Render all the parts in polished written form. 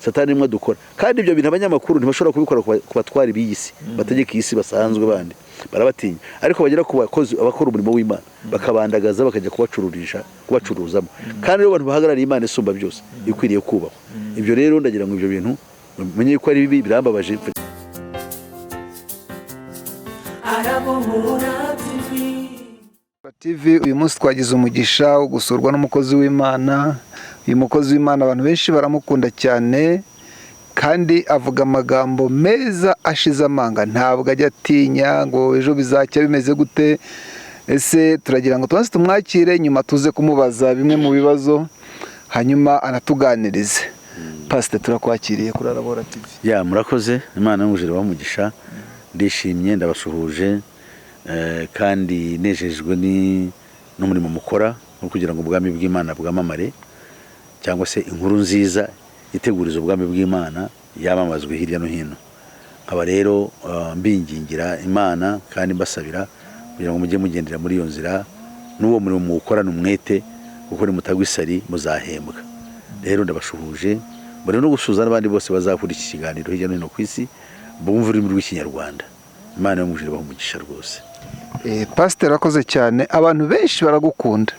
Satani nimwe dukora. Kandi ibyo bintu abanyamakuru ntibashobora kubikora ku batwari b'iyi si, bategeka iyi si basanzwe, bandi barabatinya, ariko bagera ku bakozi, abakora umurimo w'Imana, bakabandagaza, bakajya kubacururisha, kubacuruzamo. Kandi rero abantu bahagarariye Imana isumba byose ikwiriye kubahwa. Ibyo rero ndagira ngo ibyo bintu mumenye ko ari bibi, birambabaje. Arabohora TV. TV, uyu munsi twagize umugisha wo gusurwa n'umukozi w'Imana. Uyu mukozi w'Imana abantu benshi baramukunda cyane, kandi avuga amagambo meza ashize amanga, ntabwo ajya atinya ngo ejo bizacya bimeze gute. Ese turagira ngo tubanze tumwakire, nyuma tuze kumubaza bimwe mu bibazo, hanyuma anatuganirize. Pasite, turakwakiriye kuri Arabora TV. Ya, murakoze. Imana y'umujire bamugisha. Ndishimye, ndabasuhuje, kandi nejejwe n'umurimo mukora wo kugira ngo ubwami bw'Imana bwamamare, cyangwa se inkuru nziza iteguriza ubwami bw'Imana yamamazwe hirya no hino. Nkaba rero mbingingira Imana kandi mbasabira kugira ngo mujye mugendera muri iyo nzira n'uwo murimo muwukorane umwete, kuko nimutagwa isari muzahembwa. Rero ndabashuhuje, mbere no gusuhuza n'abandi bose bazakora iki kiganiro hirya no hino ku isi bumva ururimi rw'Ikinyarwanda. Imana yo mu ijuru ibahe umugisha rwose. Pasiteri, arakoze cyane. Abantu benshi baragukunda,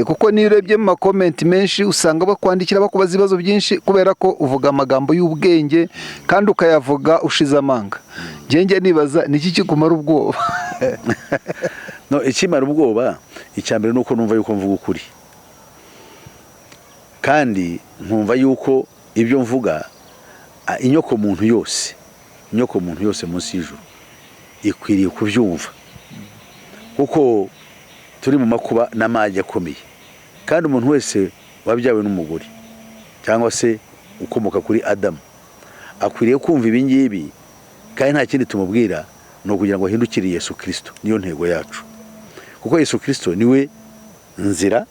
kuko niyo urebye mu ma comments menshi usanga bakwandikira, bakubaza ibibazo byinshi, kubera ko uvuga amagambo y'ubwenge kandi ukayavuga ushize amanga. Njye nibaza niki kikumara ubwoba? No, ikimara ubwoba, icya mbere ni uko numva yuko mvuga ukuri, kandi nkumva yuko ibyo mvuga inyoko muntu yose munsi y'ijuru ikwiriye kubyumva, kuko turi mu makuba n'amage akomeye. Kandi umuntu wese wabyawe n'umugore cyangwa se ukomoka kuri Adamu akwiriye kumva ibi ngibi. Kandi nta kindi tumubwira, ni ukugira ngo ahindukire Yesu Kirisito. Niyo ntego yacu, kuko Yesu Kirisito niwe nzira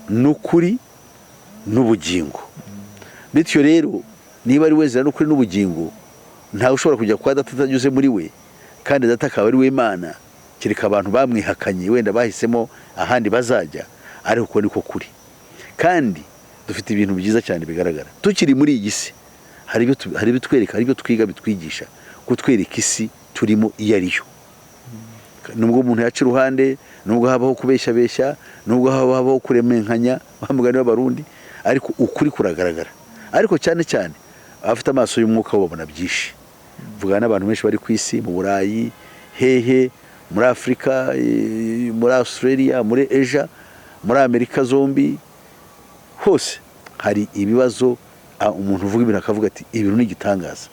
n'ukuri n'ubugingo. Bityo rero, niba ari we nzira n'ukuri n'ubugingo, ntawe ushobora kujya kwa Data atanyuze muri we, kandi Data akaba ari we Imana, kereka abantu bamwihakanye, wenda bahisemo ahandi bazajya. Ariko uko niko kuri. Kandi dufite ibintu byiza cyane bigaragara tukiri muri iyi si. Hari ibitwereka, hari ibyo twiga bitwigisha kutwereka isi turimo iyo ari yo. Nubwo umuntu yaca iruhande, nubwo habaho kubeshyabeshya, nubwo habaho kuremenkanya wa mugani w'Abarundi, ariko ukuri kuragaragara. Ariko cyane cyane abafite amaso y'umwuka bo babona byinshi. Mvugana n'abantu benshi bari ku isi, mu Burayi, hehe, muri Afurika, muri Australia, muri Asia, muri Amerika zombi, hose hari ibibazo. Umuntu uvuga ibintu akavuga ati: "Ibintu ni igitangaza."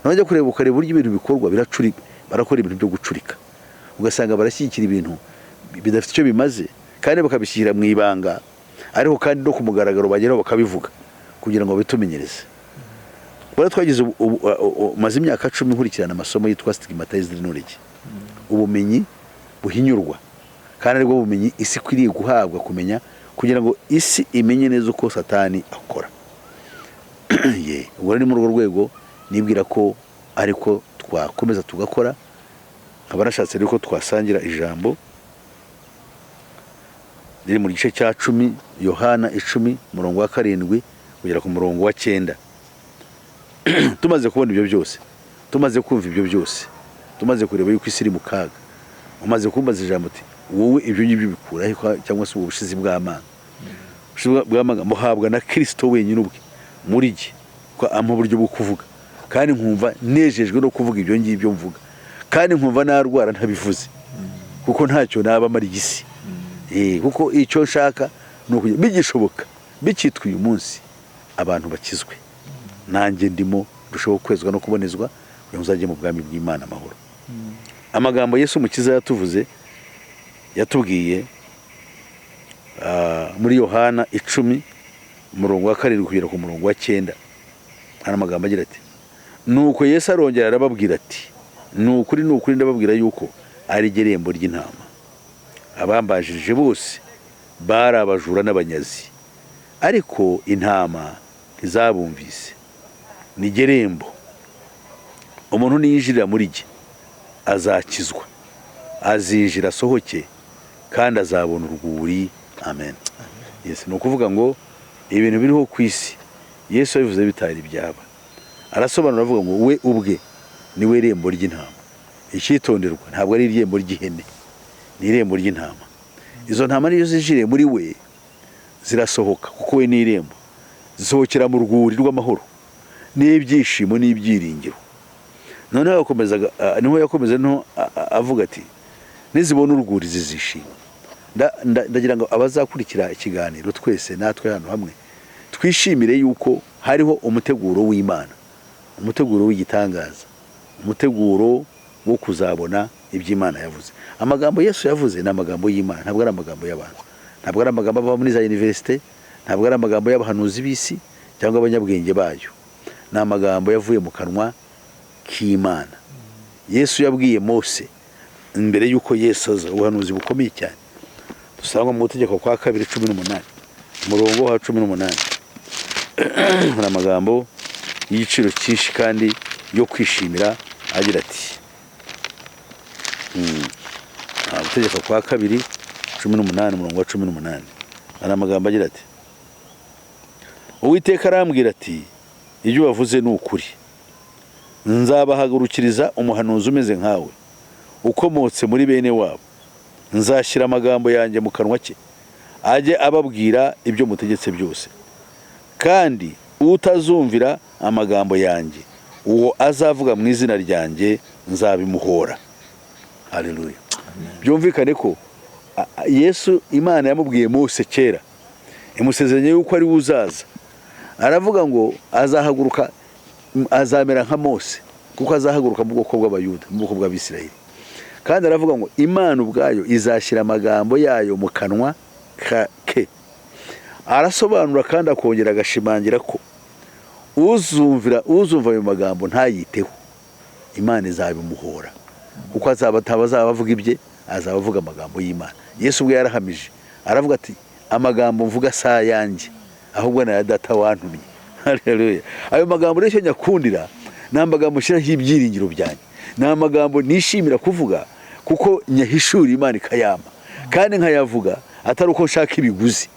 Najya kureba, ukareba uburyo ibintu bikorwa, barakora ibintu byo gucurika, ugasanga barashyigikira ibintu bidafite icyo bimaze, kandi bakabishyira mu ibanga, ariko kandi no ku mugaragaro bageraho bakabivuga kugira ngo babitumenyereze. Ubwo twagize maze imyaka 10 nkurikirana amasomo yitwa stigmatized knowledge, ubumenyi buhinyurwa, kandi aribwo bumenyi isi ikwiriye guhabwa, kumenya, kugira ngo isi imenye neza uko Satani akora. Ye, ubwo rero ni muri urwo rwego nibwira ko ariko twakomeza tugakora. Nkaba nashatse rero ko twasangira ijambo riri mu gice cya 10, Yohana 10, umurongo wa 7 kugera ku murongo wa 9. Tumaze kubona ibyo byose, tumaze kumva ibyo byose, tumaze kureba yuko isi iri mu kaga, umaze kumbaza ijambo uti: "Wowe ibyo ngibyo bikura he?" Cyangwa se ubu bushizi bw'amanga, ubushizi bw'amanga muhabwa na Kirisito wenyine ubwe muri jye, ko ampa uburyo bwo kuvuga, kandi nkumva nejejwe no kuvuga ibyo ngibyo mvuga, kandi nkumva narwara ntabivuze, kuko ntacyo naba mara isi. Kuko icyo nshaka ni ukugira bigishoboka, bikitwa uyu munsi, abantu bakizwe, nanjye ndimo, ndushaho kwezwa no kubonezwa kugira ngo uzajye mu bwami bw'Imana amahoro. Amagambo Yesu Umukiza yatuvuze, yatubwiye muri Yohana 10, umurongo wa 7 kugera ku murongo wa 9, hari amagambo agira ati: "Nuko Yesu arongera arababwira ati: 'Ni ukuri, ni ukuri, ndababwira yuko ari jye rembo ry'intama. Abambanjirije bose bari abajura n'abanyazi, ariko intama ntizabumvise. Ni jye rembo, umuntu niyinjirira muri jye azakizwa, azinjira asohoke, kandi azabona urwuri.'" Amen. Yes, ni ukuvuga ngo ibintu biriho ku isi Yesu yabivuze bitari byaba, arasobanura avuga ngo we ubwe niwe rembo ry'intama. Icyitonderwa ntabwo ari irembo ry'ihene, ni irembo ry'intama. Izo ntama niyo zinjiriye muri we zirasohoka, kuko we ni irembo, zisohokera mu rwuri rw'amahoro n'ibyishimo n'ibyiringiro. Noneho yakomezaga, niho yakomeza noneho avuga ati nizibona urwuri zizishima. Ndagira ngo abazakurikira ikiganiro twese natwe hano hamwe twishimire yuko hariho umuteguro w'Imana, umuteguro w'igitangaza, umuteguro wo kuzabona ibyo Imana yavuze. Amagambo Yesu yavuze ni amagambo y'Imana, ntabwo ari amagambo y'abantu, ntabwo ari amagambo ava muri za universite, ntabwo ari amagambo y'abahanuzi b'isi cyangwa abanyabwenge bayo, ni amagambo yavuye mu kanwa k'Imana. Yesu yabwiye Mose mbere y'uko Yesu aza, ubuhanuzi bukomeye cyane dusanga mu gutegeka kwa kabiri 18, umurongo wa 18. Hari amagambo y'igiciro cyinshi kandi yo kwishimira agira ati gutegeka kwa kabiri 18, umurongo wa 18, hari amagambo agira ati Uwiteka arambwira ati ibyo wavuze ni ukuri, nzabahagurukiriza umuhanuzi umeze nkawe ukomotse muri bene wabo, nzashyira amagambo yanjye mu kanwa ke, ajye ababwira ibyo mutegetse byose. Kandi utazumvira amagambo yanjye, uwo azavuga mu izina ryanjye nzabimuhora. Haleluya. Byumvikane ko Yesu Imana yamubwiye Mose kera, imusezeranye yuko ari we uzaza. Aravuga ngo azahaguruka, azamera nka Mose, kuko azahaguruka mu bwoko bw'Abayuda, mu bwoko bw'Abisirayeli. Kandi aravuga ngo Imana ubwayo izashyira amagambo yayo mu kanwa ke. Arasobanura kandi akongera agashimangira ko uzumva ayo magambo ntayiteho, Imana izabimuhora, kuko azaba avuga ibye, azaba avuga amagambo y'Imana. Yesu ubwe yarahamije aravuga ati amagambo mvuga si ayanjye, ahubwo ni aya Data wantumye. Haleluya. Ayo magambo rero icyo nyakundira ni amagambo nshyiraho ibyiringiro byanjye, ni amagambo nishimira kuvuga kuko nyahishura Imana ikayampa, kandi nkayavuga atari uko nshaka ibiguzi,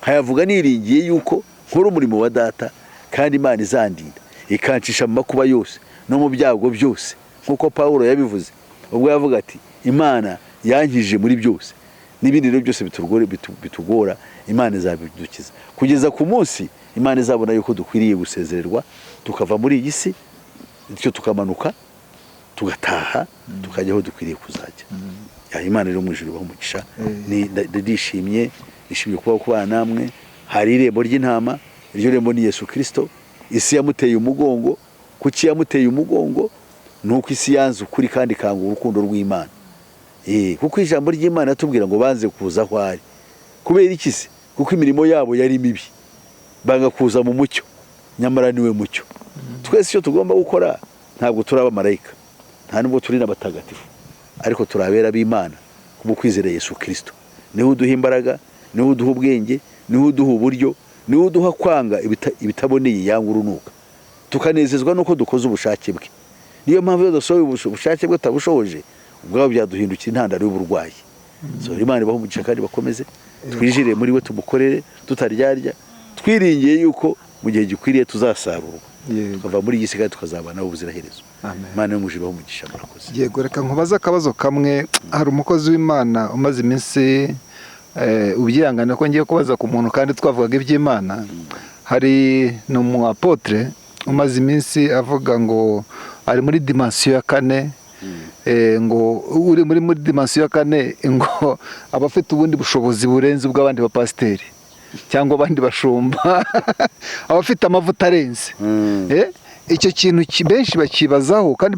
nkayavuga niringiye yuko nkora umurimo wa Data, kandi Imana izandinda ikancisha mu makuba yose no mu byago byose, nk'uko Pawulo yabivuze ubwo yavuga ati Imana yankijije muri byose, n'ibindi rero byose bitugora Imana izabidukiza, kugeza ku munsi Imana izabona yuko dukwiriye gusezererwa tukava muri iyi si, bityo tukamanuka tugataha tukajya aho dukwiriye kuzajya. Imana rero mu ijuru ibahe umugisha. Ndishimye, nishimiye kuba kubana namwe. Hari irembo ry'intama, iryo rembo ni Yesu Kristo. Isi yamuteye umugongo. Kuki yamuteye umugongo? Nuko isi yanze ukuri kandi ikanga urukundo rw'Imana. Kuko ijambo ry'Imana atubwira ngo banze kuza aho ari. Kubera iki se? Kuko imirimo yabo yari mibi, banga kuza mu mucyo, nyamara niwe mucyo. Twese icyo tugomba gukora, ntabwo turi abamarayika, nta nubwo turi n'abatagatifu, ariko turi abera b'Imana kubwo kwizera Yesu Kristo. Niwe uduha imbaraga, niwe uduha ubwenge, niwe uduha uburyo, niwe uduha kwanga ibitaboneye yanga urunuka, tukanezezwa nuko dukoze ubushake bwe. Niyo mpamvu iyo dusohoye ubushake bwe tutabushohoje, ubwabo byaduhindukira intandaro y'uburwayi. So Imana ibahe umugisha kandi bakomeze twijire muri we, tumukorere tutaryarya, twiringiye yuko mu gihe gikwiriye tuzasarurwa, tukava muri iyi si kandi tukazabana ubuziraherezo. Imana yo mu ijuru ibahe umugisha, murakoze. Yego, reka nkubaze akabazo kamwe. Hari umukozi w'Imana umaze iminsi ubyihangane ko ngiye kubaza ku muntu kandi twavugaga iby'Imana. Hari ni umu apotre umaze iminsi avuga ngo ari muri dimensiyo ya kane, ngo uri muri dimensiyo ya kane ngo aba afite ubundi bushobozi burenze ubw'abandi bapasiteri cyangwa abandi bashumba, aba afite amavuta arenze. Icyo kintu benshi bakibazaho kandi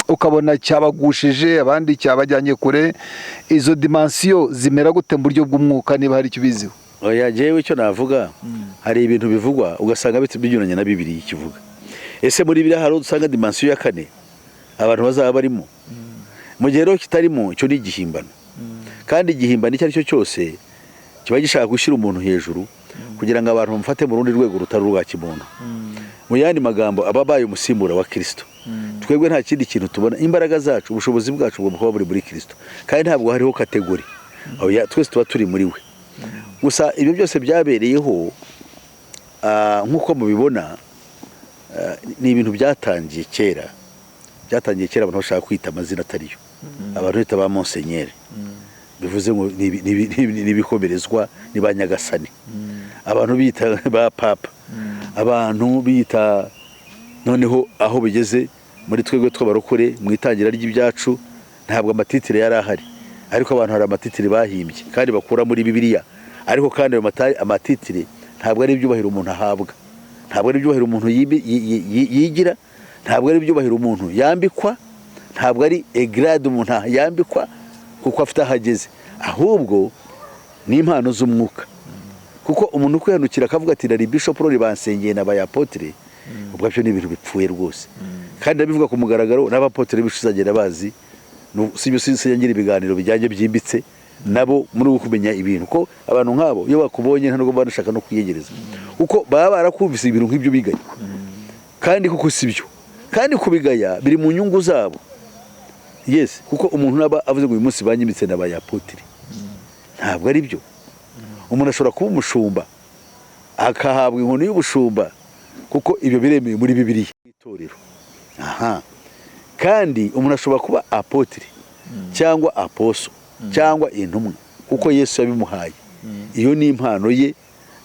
ukabona cyabagushije abandi cyabajyanye kure. Izo dimensiyo zimera gute mu buryo bw'umwuka, niba hari icyo ubiziho? Oya, jewe icyo navuga, hari ibintu bivugwa ugasanga binyuranye na Bibiliya ikivuga. Ese muri Bibiliya hari usanga dimensiyo ya kane abantu bazaba barimo? Mu gihe rero kitarimo, icyo ni igihimbano. Kandi igihimbano icyo ari cyo cyose kiba gishaka gushyira umuntu hejuru kugira ngo abantu bamufate mu rundi rwego rutari urwa kimuntu. Mu yandi magambo, aba abaye umusimbura wa Kristo. Twebwe nta kindi kintu tubona, imbaraga zacu, ubushobozi bwacu bugomba kuba buri muri Kristo, kandi ntabwo hariho kategori. Oya, twese tuba turi muri we. Gusa ibyo byose byabereyeho Nk'uko mubibona, ni ibintu byatangiye kera, byatangiye kera abantu bashaka kwita amazina atariyo. Abantu bita ba monsenyeri, bivuze ngo ni ibikomerezwa, ni ba nyagasani. Abantu bita ba papa, abantu bita. Noneho aho bigeze muri twebwe tw'abarokore, mu itangira ry'ibyacu ntabwo amatitire yari ahari, ariko abantu hari amatitire bahimbye kandi bakura muri Bibiliya. Ariko kandi ayo amatitire ntabwo ari ibyubahiro umuntu ahabwa, ntabwo ari ibyubahiro umuntu yigira, ntabwo ari ibyubahiro umuntu yambikwa, ntabwo ari a grade umuntu yambikwa kuko afite aho ageze, ahubwo ni impano z'umwuka. Kuko umuntu ukwihanukira akavuga ati: "Nari bishop, none bansengeye nabaye apotre," ubwabyo ni ibintu bipfuye rwose. Kandi ndabivuga ku mugaragaro, n'abapotere b'isuzagenda bazi. Si byo, sinjya ngira ibiganiro bijyanye byimbitse nabo muri uku kumenya ibintu, ko abantu nk'abo iyo bakubonye nta nubwo baba banashaka no kwiyegereza, kuko baba barakumvise ibintu nk'ibyo bigaya, kandi kuko si byo. Kandi kubigaya biri mu nyungu zabo, yes, kuko umuntu naba avuze ngo uyu munsi banyimitse nabaye apotre, ntabwo ari byo. Umuntu ashobora kuba umushumba, akahabwa inkoni y'ubushumba, kuko ibyo biremewe muri Bibiliya, itorero. Aha kandi umuntu ashobora kuba apotre cyangwa apostle cyangwa intumwa kuko Yesu yabimuhaye. Iyo ni impano ye,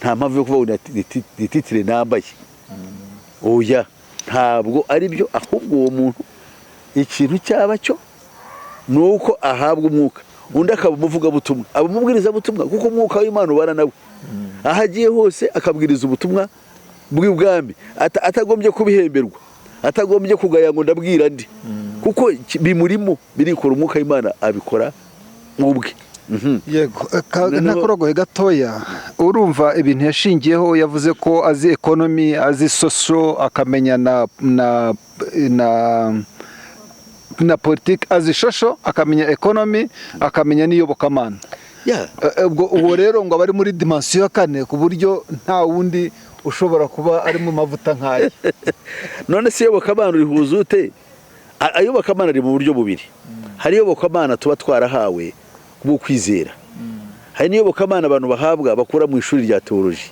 nta mpamvu yo kuvuga ngo ni titre nambaye. Oya, ntabwo ari byo. Ahubwo uwo muntu ikintu cyaba cyo ni uko ahabwa umwuka, undi akaba umuvugabutumwa, aba umubwirizabutumwa, kuko umwuka w'Imana ubana nawe aho agiye hose, akabwiriza ubutumwa bw'ubwami atagombye kubihemberwa, atagombye kugaya ngo ndabwira ndi, kuko bimurimo birikora, umwuka w'Imana abikora ubwe. Yego. Noneho- Ntakorogohe gatoya, urumva ibintu yashingiyeho, yavuze ko azi economy, azi social, akamenya na politiki, azi social, akamenya economy, akamenya n'iyobokamana. Ubwo uwo rero ngo aba ari muri dimension ya kane, ku buryo nta wundi ushobora kuba ari mu mavuta nk'aya. None se iyobokamana urihuza ute? Iyobokamana riri mu buryo bubiri. Hari iyobokamana tuba twarahawe bwo kwizera, hari n'iyobokamana abantu bahabwa bakura mu ishuri rya teoloji.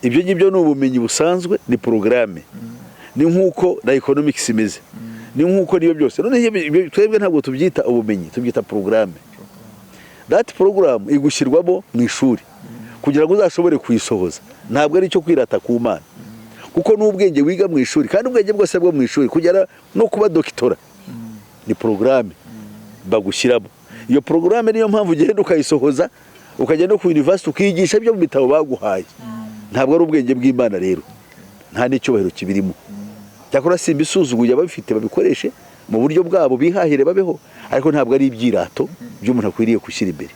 Ibyo ngibyo ni ubumenyi busanzwe, ni porogaramu, ni nk'uko na economics imeze, ni nk'uko niyo byose. None ibyo twebwe ntabwo tubyita ubumenyi, tubyita porogaramu. That porogaramu igushyirwamo mu ishuri kugira ngo uzashobore kuyisohoza. Ntabwo ari icyo kwirata ku Mana, kuko n'ubwenge wiga mu ishuri, kandi ubwenge bwose bwo mu ishuri kugera no kuba dokitora, ni porogaramu bagushyiramo. Iyo porogaramu niyo mpamvu ugenda ukayisohoza, ukajya no ku university ukigisha ibyo mu bitabo baguhaye. Ntabwo ari ubwenge bw'Imana rero, nta n'icyubahiro kibirimo. Cyakora simba isuzuguye, ababifite babikoreshe mu buryo bwabo, bihahire, babeho, ariko ntabwo ari ibyirato by'umuntu akwiriye gushyira imbere,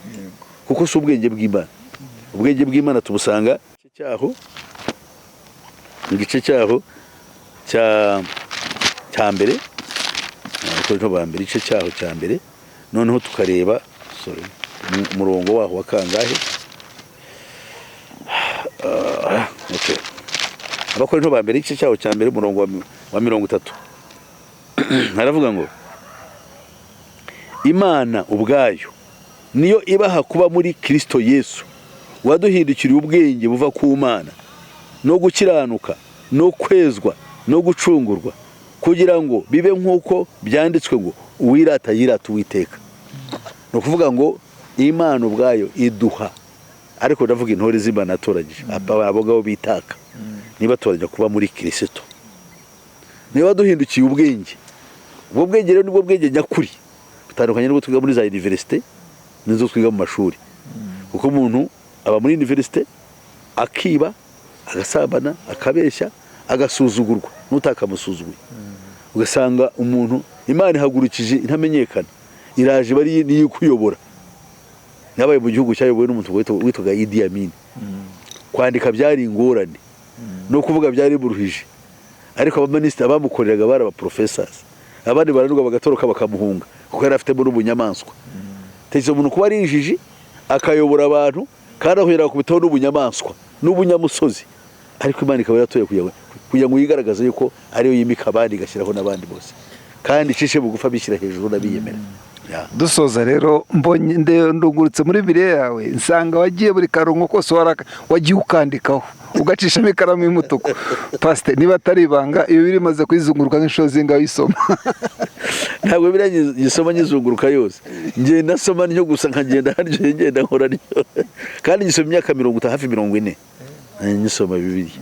kuko si ubwenge bw'Imana. Ubwenge bw'Imana tubusanga cyaho mu gice cyaho cya mbere, Abakorinto ba mbere, igice cyaho cya mbere. Noneho tukareba, sorry, umurongo waho wa kangahe? Okay. Abakorinto ba mbere, igice cyaho cya mbere, umurongo wa 30, haravuga ngo: "Imana ubwayo niyo ibaha kuba muri Kristo Yesu, waduhindukiriye ubwenge buva ku Mana no gukiranuka no kwezwa no gucungurwa, kugira ngo bibe nk'uko byanditswe ngo: 'Uwirata yirata Uwiteka.'" Ni ukuvuga ngo Imana ubwayo iduha, ariko ndavuga intore z'Imana yatoranyije, abo ngabo bitaka niba toranya kuba muri Kirisito, niba duhindukiye ubwenge. Ubwo bwenge rero nibwo bwenge nyakuri, butandukanye n'ubwo twiga muri za université n'izo twiga mu mashuri, kuko umuntu aba muri université akiba, agasambana, akabeshya, agasuzugurwa n'utakamusuzuguye. Ugasanga umuntu Imana ihagurukije intamenyekana, iraje bari niyo ikuyobora. Nabaye mu gihugu cyayobowe n'umuntu witwaga Idi Amin. Kwandika byari ingorane, no kuvuga byari buruhije, ariko abaminisitiri bamukoreraga bari abaprofessors, abandi baranirwa bagatoroka bakamuhunga, kuko yari afitemo n'ubunyamaswa. Tekereza umuntu kuba ari injiji akayobora abantu, kandi akongera akubitaho n'ubunyamaswa n'ubunyamusozi, ariko Imana ikaba yaratoye kugira ngo yigaragaze yuko ariyo yimika abandi, igashyiraho n'abandi bose, kandi icishe bugufi abishyira hejuru n'abiyemera. Ya. Dusoza rero, mbonye ndungurutse muri Bibiliya yawe, nsanga wagiye buri karongo kose wagiye ukandikaho, ugacishamo ikaramu y'umutuku. Pasite, niba atari ibanga, iyo biri imaze kuyizunguruka nk'inshuro zingahe uyisoma? Ntabwo biriya nyisoma nyizunguruka yose. Ngenda nsoma ntyo gusa, nkagenda haryo, ngenda nkora ntyo. Kandi nyisoma imyaka 50, hafi 40 nyisoma Bibiliya.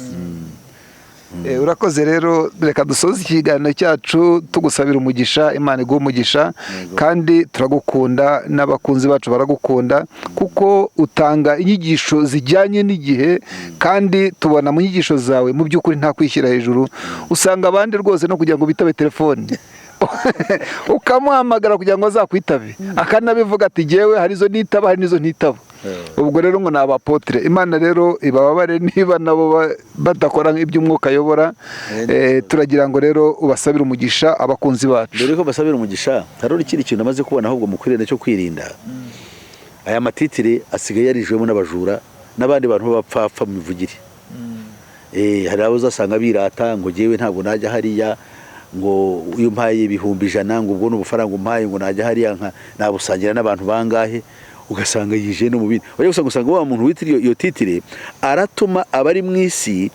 Urakoze rero. Reka dusoze ikiganiro cyacu tugusabira umugisha. Imana iguhe umugisha, kandi turagukunda n'abakunzi bacu baragukunda, kuko utanga inyigisho zijyanye n'igihe, kandi tubona mu nyigisho zawe mu by'ukuri nta kwishyira hejuru. Usanga abandi rwose no kugira ngo bitabe telefone ukamuhamagara kugira ngo azakwitabe, akanabivuga ati: "Jyewe hari izo nitaba, hari n'izo ntitaba." Ubwo rero ngo ni abapotere. Imana rero ibababare niba nabo badakora iby'umwuka ayobora. Turagira ngo rero ubasabire umugisha abakunzi bacu. Mbere yuko basabira umugisha, hari ikindi kintu amaze kubona ahubwo mu kwirinda cyo kwirinda aya matitire asigaye yarijwemo n'abajura n'abandi bantu b'abapfapfa mu mivugire. Hari abo uzasanga birata ngo: "Jyewe ntabwo najya hariya," ngo: "Iyo umpaye 100,000," ngo: "Ubwo ni ubufaranga umpaye," ngo: "Najya hariya nka nabusangira n'abantu bangahe?" Ugasanga yije no mu bindi. Wajya gusanga wa muntu witiriye iyo titire aratuma abari mu isi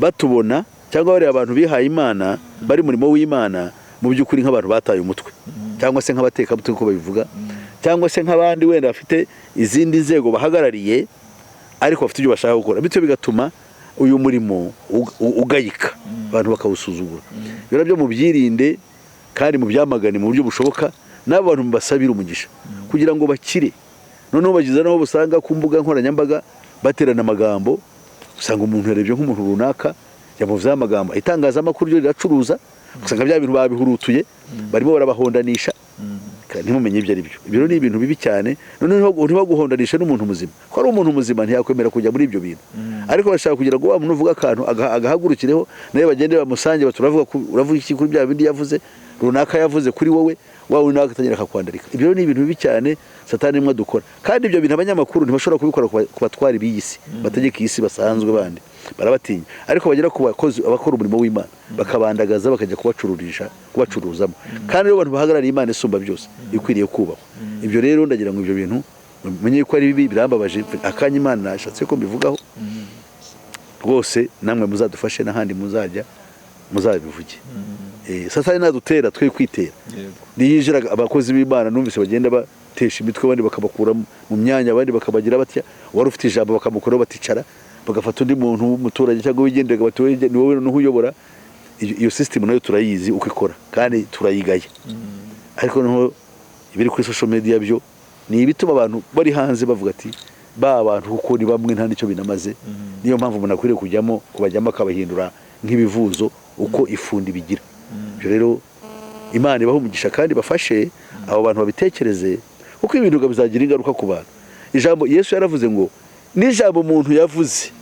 batubona, cyangwa bariya abantu bihaye Imana bari murimo w'Imana, mu by'ukuri nk'abantu bataye umutwe, cyangwa se nk'abatekamutwe uko babivuga, cyangwa se nk'abandi wenda bafite izindi nzego bahagarariye ariko bafite ibyo bashaka gukora. Bityo bigatuma uyu murimo ugayika, abantu bakawusuzugura. Ibyo nabyo mubyirinde kandi mubyamagane mu buryo bushoboka, n'abo bantu mubasabire umugisha kugira ngo bakire. Noneho bageze n'aho usanga ku mbuga nkoranyambaga baterana amagambo, usanga umuntu yarebye nk'umuntu runaka yamuvuzeho amagambo, itangazamakuru ryo riracuruza, usanga bya bintu babihurutuye, barimo barabahondanisha, kandi ntimumenye ibyo ari byo. Ibyo rero ni ibintu bibi cyane. Noneho ntibaguhondanishe n'umuntu muzima, ko ari umuntu muzima ntiyakwemera kujya muri ibyo bintu, ariko bashaka kugira ngo wa muntu uvuga akantu agahagurukireho, nawe bagende bamusange bati: "Uravuga iki kuri bya bindi yavuze runaka, yavuze kuri wowe?" Wa wundi nawe agatangira akakwandarika. Ibyo rero ni ibintu bibi cyane Satani rimwe dukora. Kandi ibyo bintu abanyamakuru ntibashobora kubikora ku batwari b'iyi si, bategeka iyi si basanzwe bandi barabatinya, ariko bagera ku bakozi, abakora umurimo w'Imana, bakabandagaza, bakajya kubacururisha, kubacuruzamo. Kandi rero abantu bahagarariye Imana isumba byose ikwiriye kubahwa. Ibyo rero ndagira ngo ibyo bintu mumenye ko ari bibi. Birambabaje akanya Imana yashatse ko mbivugaho rwose. Namwe muzadufashe n'ahandi muzajya muzabivuge. Satani nadutera twe kwitera, niyinjira abakozi b'Imana numvise bagenda batesha imitwe, abandi bakabakura mu myanya, abandi bakabagira batya, wari ufite ijambo bakamukuraho, baticara, bagafata undi muntu w'umuturage cyangwa wigenderaga bati: "Wowe ni wowe noneho uyobora." Iyo system nayo turayizi uko ikora kandi turayigaya. Ariko noneho ibiri kuri social media byo ni ibituma abantu bari hanze bavuga ati: "Ba bantu kuko ni bamwe, nta nicyo binamaze." Niyo mpamvu umuntu akwiriye kujyamo, kubajyamo akabahindura nk'ibivuzo uko ifundi bigira. Ibyo rero Imana ibahe umugisha kandi bafashe abo bantu babitekereze, kuko ibintu bizagira ingaruka ku bantu. Ijambo Yesu yaravuze ngo n'ijambo umuntu yavuze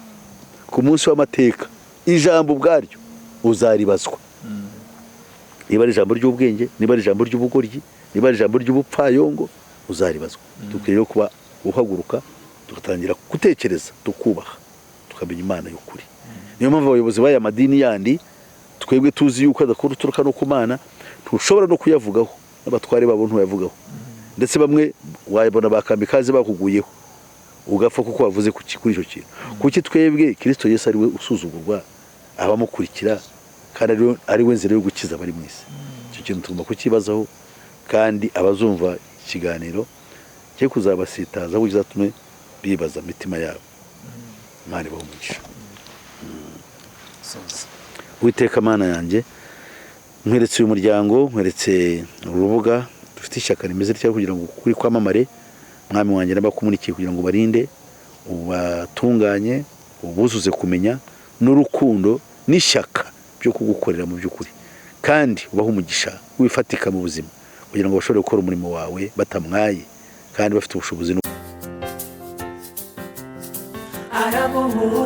ku munsi w'amateka, ijambo ubwaryo uzaribazwa, niba ari ijambo ry'ubwenge, niba ari ijambo ry'ubugoryi, niba ari ijambo ry'ubupfayongo, uzaribazwa. Dukwiriye rero kuba guhaguruka, tugatangira gutekereza, tukubaha, tukamenya Imana y'ukuri. Niyo mpamvu abayobozi b'aya madini yandi twebwe tuzi yuko adakuru uturuka no ku Mana, ntushobora no kuyavugaho, n'abatware babo ntuyavugaho. Ndetse bamwe wabona bakamikazi bakuguyeho ugapfa kuko wavuze kuri icyo kintu. Kuki twebwe Kirisito Yesu ari we usuzugurwa, abamukurikira, kandi ari we nzira yo gukiza abari mu isi? Icyo kintu tugomba kukibazaho, kandi abazumva ikiganiro cye kuzabasitaza, ahubwo kizatume bibaza imitima yabo. Imana ibahe umugisha. Uwiteka Mana yanjye, nkweretse uyu muryango, nkweretse urubuga dufite ishyaka rimeze ritya kugira ngo ukuri kwamamare. Mwami wanjye, n'abakumulikiye kugira ngo barinde, ubatunganye, ubuzuze kumenya n'urukundo n'ishyaka byo kugukorera mu by'ukuri, kandi ubahe umugisha wifatika mu buzima kugira ngo bashobore gukora umurimo wawe batamwaye kandi bafite ubushobozi. Arabohora.